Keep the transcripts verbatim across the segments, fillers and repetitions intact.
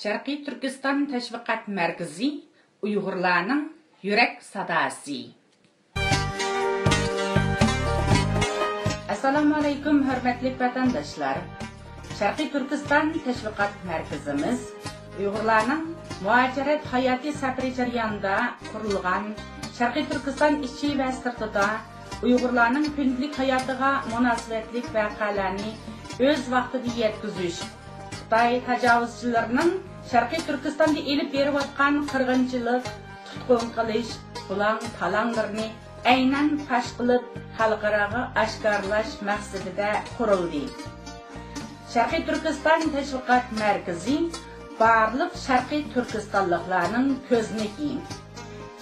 شەرقىي تۈركىستان تەشۋىقات مەركىزى، ئۇيغۇرلارنىڭ يۈرەك ساداسى. ئەسسالامۇئەلەيكۇم، ھۆرمەتلىك ۋەتەنداشلار! شەرقىي تۈركىستان تەشۋىقات مەركىزىمىز ئۇيغۇرلارنىڭ مۇھاجىرەت ھاياتىي سەپىرى جەريانىدا قۇرۇلغان، شەرقىي تۈركىستان ئىچى ۋە سىرتىدا ئۇيغۇرلارنىڭ كۈندىلىك ھاياتىغا مۇناسىۋەتلىك ۋەقەلەرنى ئۆز ۋاقتىدا يەتكۈزۈش، خىتاي تاجاۋۇزچىلىرىنىڭ شەرقىي تۈركىستاندا ئېلىپ بېرىۋاتقان قىرغىنچىلىق، تۇتقۇن قىلىش، بۇلاڭ-تالاڭلىرىنى ئەينەن پاش قىلىپ، خەلقئاراغا ئاشكارىلاش مەقسىتىدە قۇرۇلدى. شەرقىي تۈركىستان تەشۋىقات مەركىزى بارلىق شەرقىي تۈركىستانلىقلارنىڭ كۆزنىكى.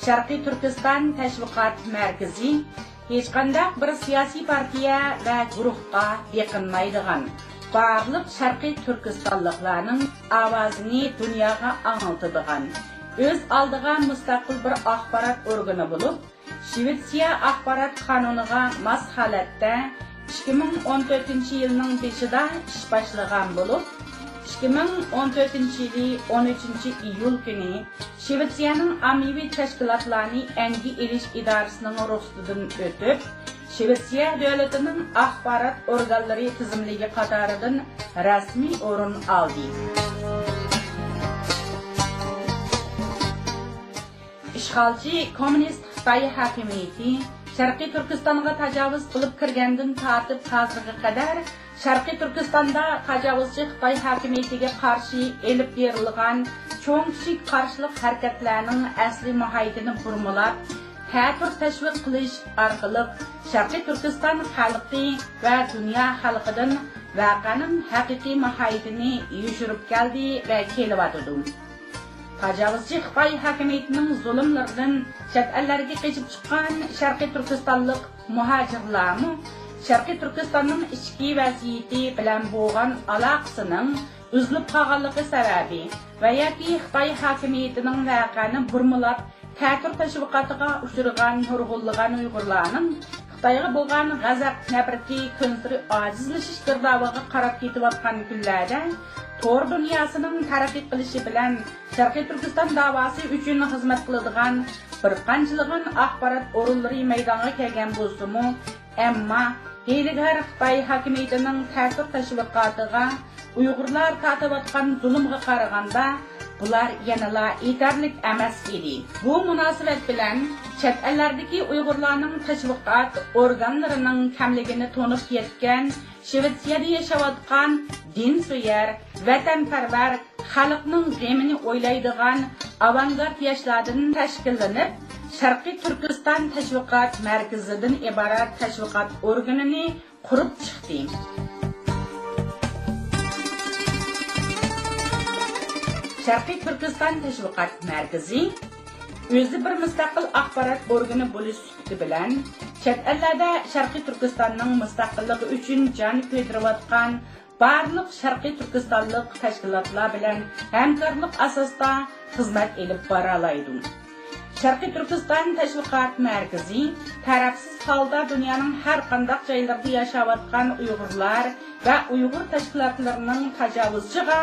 شەرقىي تۈركىستان تەشۋىقات مەركىزى ھېچقانداق بىر سىياسىي پارتىيە ۋە گۇرۇھقا بېقىنمايدىغان، بارلىق شەرقىي تۈركىستانلىقلارنىڭ ئاۋازىنى دۇنياغا ئاڭلىتىدىغان، ئۆز ئالدىغا مۇستەقىل بىر ئاخبارات ئورگىنى بولۇپ، شىۋېتسىيە ئاخبارات قانۇنىغا ماس ھالەتتە ئىككى مىڭ ئون تۆتىنچى يىلنىڭ بېشىدا ئىش باشلىغان بولۇپ، ئىككى مىڭ ئون تۆتىنچى يىلى ئون ئۈچىنچى ئىيۇل كۈنى شىۋېتسىيەنىڭ ئاممىۋى تەشكىلاتلارنى ئەنگە ئېلىش ئىدارىسىنىڭ رۇخسىتىدىن ئۆتۈپ، شىۋېتسىيە دۆلىتىنىڭ ئاخبارات ئورگانلىرى تىزىملىكى قاتارىدىن رەسمىي ئورۇن ئالدى. ئىشغالچى كوممۇنىست خىتاي ھاكىمىيىتى شەرقىي تۈركىستانغا تاجاۋۇز قىلىپ كىرگەندىن تارتىپ ھازىرغا قەدەر شەرقىي تۈركىستاندا تاجاۋۇزچى خىتاي ھاكىمىيىتىگە قارشى ئېلىپ بېرىلغان چوڭ-كىچىك قارشىلىق ھەرىكەتلەرنىڭ ئەسلى ماھىيىتىنى بۇرمىلاپ، تەتۈر تەشۋىق قىلىش ئارقىلىق شەرقىي تۈركىستان خەلقى ۋە دۇنيا خەلقىدىن ۋەقەنىڭ ھەقىقىي ماھىيىتىنى يوشۇرۇپ كەلدى ۋە كېلىۋاتىدۇ. تاجاۋۇزچى خىتاي ھاكىمىيىتىنىڭ زۇلۇملىرىدىن چەت ئەللەرگە قېچىپ چىققان شەرقىي تۈركىستانلىق مۇھاجىرلارمۇ شەرقىي تۈركىستاننىڭ ئىچكى ۋەزىيىتى بىلەن بولغان ئالاقىسىنىڭ ئۈزۈلۈپ قالغانلىقى سەۋەبى ۋە ياكى خىتاي ھاكىمىيىتىنىڭ ۋەقەنى بۇرمىلاپ، تەتۈر تەشۋىقاتىغا ئۇچرىغان نۇرغۇنلىغان ئۇيغۇرلارنىڭ خىتايغا بولغان غەزەپ-نەپرىتى كۈنسېرى ئاجىزلىشىش گىردابىغا قاراپ كېتىۋاتقان كۈنلەردە، تور دۇنياسىنىڭ تەرەققىي قىلىشى بىلەن شەرقىي تۈركىستان داۋاسى ئۈچۈن خىزمەت قىلىدىغان بىر قانچىلىغان ئاخبارات ئورۇنلىرى مەيدانغا كەلگەن بولسىمۇ، ئەمما ھىيلىگەر خىتاي ھاكىمىيىتىنىڭ تەتۈر تەشۋىقاتىغا ئۇيغۇرلار تارتىۋاتقان زۇلۇمغا قارىغاندا، بۇلار يەنىلا يېتەرلىك ئەمەس ئىدى. بۇ مۇناسىۋەت بىلەن چەت ئەللەردىكى ئۇيغۇرلارنىڭ تەشۋىقات ئورگانلىرىنىڭ كەملىكىنى تونۇپ يەتكەن، شىۋېتسىيەدە ياشاۋاتقان دىنسۆيەر، ۋەتەنپەرۋەر، خەلقنىڭ غېمىنى ئويلايدىغان ئاۋانگارت ياشلاردىن تەشكىللىنىپ، شەرقىي تۈركىستان تەشۋىقات مەركىزىدىن ئىبارەت تەشۋىقات ئورگىنىنى قۇرۇپ چىقتى. شەرقىي تۈركىستان تەشۋىقات مەركىزى ئۆزى بىر مۇستەقىل ئاخبارات ئورگىنى بولۇش سۈپىتى بىلەن، چەت ئەللەردە شەرقىي تۈركىستاننىڭ مۇستەقىللىقى ئۈچۈن جان كۆيدۈرۈۋاتقان بارلىق شەرقىي تۈركىستانلىق تەشكىلاتلار بىلەن ھەمكارلىق ئاساسىدا خىزمەت ئېلىپ بارالايدۇ. شەرقىي تۈركىستان تەشۋىقات مەركىزى تەرەپسىز ھالدا دۇنيانىڭ ھەر قانداق جايلىرىدا ياشاۋاتقان ئۇيغۇرلار ۋە ئۇيغۇر تەشكىلاتلىرىنىڭ تاجاۋۇزچىغا،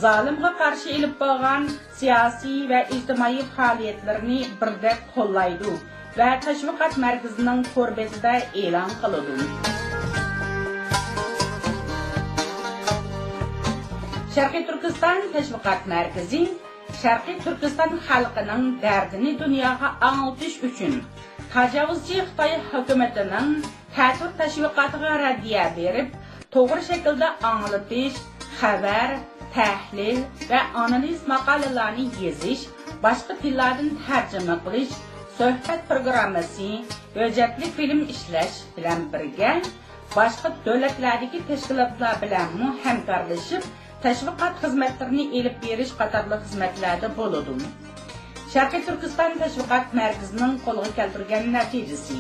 زالىمغا قارشى ئېلىپ بارغان سىياسىي ۋە ئىجتىمائىي پائالىيەتلىرىنى بىردەك قوللايدۇ ۋە تەشۋىقات مەركىزىنىڭ تور بېتىدە ئېلان قىلىدۇ. شەرقىي تۈركىستان تەشۋىقات مەركىزى شەرقىي تۈركىستان خەلقىنىڭ دەردىنى دۇنياغا ئاڭلىتىش ئۈچۈن، تاجاۋۇزچى خىتاي ھۆكۈمىتىنىڭ تەتۈر تەشۋىقاتىغا رەددىيە بېرىپ، توغرا شەكىلدە ئاڭلىتىش، خەۋەر، تەھلىل ۋە ئانالىز ماقالىلارنى يېزىش، باشقا تىللاردىن تەرجىمە قىلىش، سۆھبەت پىروگراممىسى، ھۆججەتلىك فىلىم ئىشلەش بىلەن بىرگە، باشقا دۆلەتلەردىكى تەشكىلاتلار بىلەنمۇ ھەمكارلىشىپ، تەشۋىقات خىزمەتلىرىنى ئېلىپ بېرىش قاتارلىق خىزمەتلەردە بولىدۇ. شەرقىي تۈركىستان تەشۋىقات مەركىزىنىڭ قولغا كەلتۈرگەن نەتىجىسى.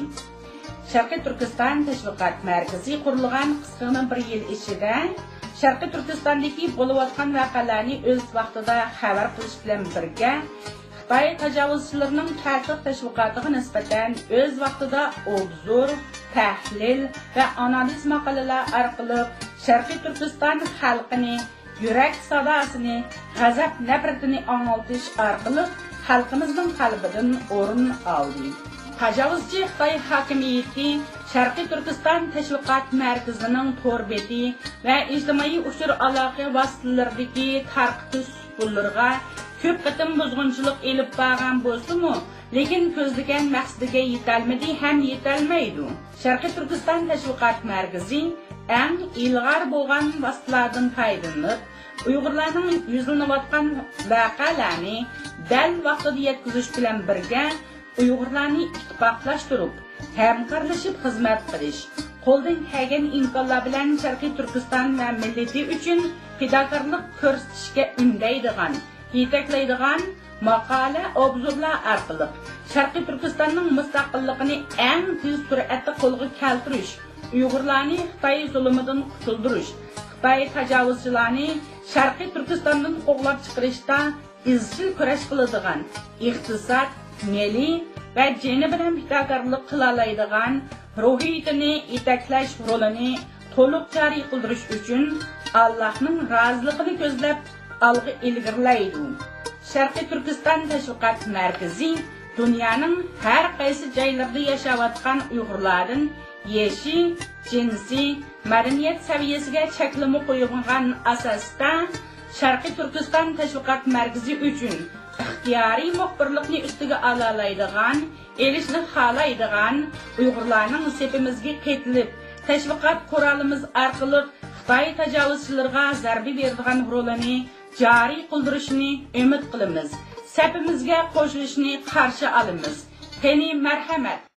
شەرقىي تۈركىستان تەشۋىقات مەركىزى قۇرۇلغان قىسقىغىنە بىر يىل ئىچىدە شەرقىي تۈركىستاندىكى بولۇۋاتقان ۋەقەلەرنى ئۆز ۋاقتىدا خەۋەر قىلىش بىلەن بىرگە، خىتاي تاجاۋۇزچىلىرىنىڭ تەتۈر تەشۋىقاتىغا نىسبەتەن ئۆز ۋاقتىدا ئوبزور، تەھلىل ۋە ئانالىز ماقالىلەر ئارقىلىق شەرقىي تۈركىستان خەلقىنى يۈرەك ساداسىنى، غەزەپ نەپرىتىنى ئاڭلىتىش ئارقىلىق خەلقىمىزنىڭ قەلبىدىن ئورۇن ئالدى. تاجاۋۇزچى خىتاي ھاكىمىيىتى شەرقىي تۈركىستان تەشۋىقات مەركىزىنىڭ تور بېتى ۋە ئىجتىمائىي ئۇچۇر ئالاقە ۋاسىتىلىرىدىكى تارقىتىش سۇپىلىرىغا كۆپ قېتىم بۇزغۇنچىلىق ئېلىپ بارغان بولسىمۇ، لېكىن كۆزلىگەن مەقسىتىگە يېتەلمىدى ھەم يېتەلمەيدۇ. شەرقىي تۈركىستان تەشۋىقات مەركىزى ئەڭ ئىلغار بولغان ۋاسىتىلاردىن پايدىلىنىپ، ئۇيغۇرلارنىڭ يۈزلىنىۋاتقان ۋەقەلەرنى دەل ۋاقتىدا يەتكۈزۈش بىلەن بىرگە، ئۇيغۇرلارنى ئىتتىپاقلاشتۇرۇپ، ھەمكارلىشىپ خىزمەت قىلىش، قولدىن كەلگەن ئىمكانلار بىلەن شەرقىي تۈركىستان ۋە مىللىتى ئۈچۈن پىداكارلىق كۆرسىتىشكە ئۈندەيدىغان، يېتەكلەيدىغان ماقالە، ئوبزورلار ئارقىلىق شەرقىي تۈركىستاننىڭ مۇستەقىللىقىنى ئەڭ تېز سۈرئەتتە قولغا كەلتۈرۈش، ئۇيغۇرلارنى خىتاي زۇلۇمىدىن قۇتۇلدۇرۇش، خىتاي تاجاۋۇزچىلارنى شەرقىي تۈركىستاندىن قوغلاپ چىقىرىشتا ئىزچىل كۈرەش قىلىدىغان، ئىقتىساد، مېلى ۋە جېنى بىلەن پىداكارلىق قىلالايدىغان، روھىيىتىنى يېتەكلەش رولىنى تولۇق جارى قىلدۇرۇش ئۈچۈن ئاللاھنىڭ رازىلىقىنى كۆزلەپ ئالغا ئىلگىرىلەيدۇ. شەرقىي تۈركىستان تەشۋىقات مەركىزى دۇنيانىڭ ھەر قايسى جايلىرىدا ياشاۋاتقان ئۇيغۇرلاردىن يېشى، جىنسى، مەدەنىيەت سەۋىيەسىگە چەكلىمە قويمىغان ئاساستا، شەرقىي تۈركىستان تەشۋىقات مەركىزى ئۈچۈن ئىختىيارىي مۇخبىرلىقنى ئۈستىگە ئالالايدىغان، ئېلىشنى خالايدىغان ئۇيغۇرلارنىڭ سېپىمىزگە قېتىلىپ، تەشۋىقات قورالىمىز ئارقىلىق خىتاي تاجاۋۇزچىلىرىغا زەربە بېرىدىغان رولىنى جارى قىلدۇرۇشىنى ئۈمىد قىلىمىز. سەپىمىزگە قوشۇلۇشىنى قارشى ئالىمىز. قېنى، مەرھەمەت!